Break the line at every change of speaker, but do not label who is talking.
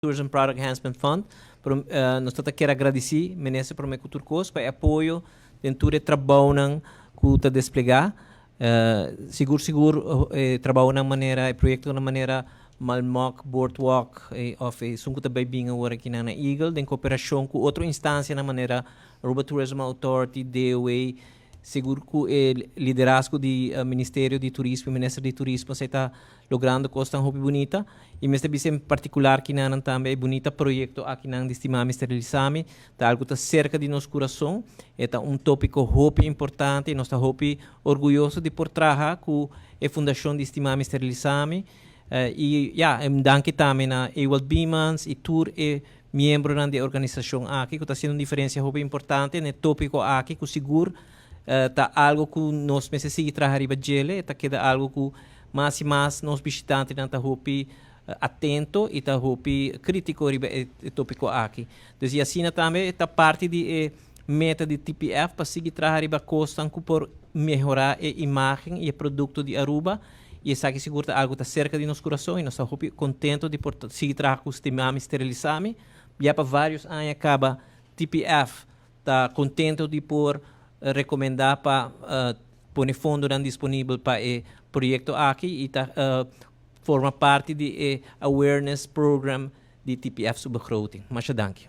Tourism Product Enhancement Fund. Pero nos ta kier gradici minister prome cu tur cos pa apoyo den tur e trabounan cu ta desplega. Sigur sigur trabounan manera e proyectonan manera Malmok Boardwalk of esun cu ta bay bin awor aki na Eagle den cooperacion cu otro instancianan manera Aruba Tourism Authority, DOA, sigur cu e liderazgo di Ministerio di Turismo, Minister di Turismo, ta logrando cosnan hopi bunita. Y mester bisa en particular akinan tambe e bunita proyecto akinan di Stimami Sterilisami, ta algo ta cerca di nos curason, ta un topico hopi importante y nos ta hopi orguyoso di por traha cu e fundacion di Stimami Sterilisami. Y ja, en danki tambe na Ewald Biemans y tur e miembronan di e organisacion aki, cu ta haciendo un diferencia hopi importante na e topico aki, cu sigur ta algo cu nos mester sigui traha riba dje, ta keda algo cu mas y mas nos bishitantenan ta hopi atento y ta hopi critico riba e topico aki. Dus y asina tambe ta parti di e meta di TPF pa sigui traha riba cosnan cu por mehora e imagen y e producto di Aruba y esaki sigur ta algo ta cerca di nos curason y nos ta hopi contento di por sigui traha cu Stimami Sterilisami. Ya pa varios aña caba TPF ta contento di por recomenda pa pone fondonan disponibel pa e proyecto aki y ta forma parti di e awareness program di TPF su begroting. Masha danki.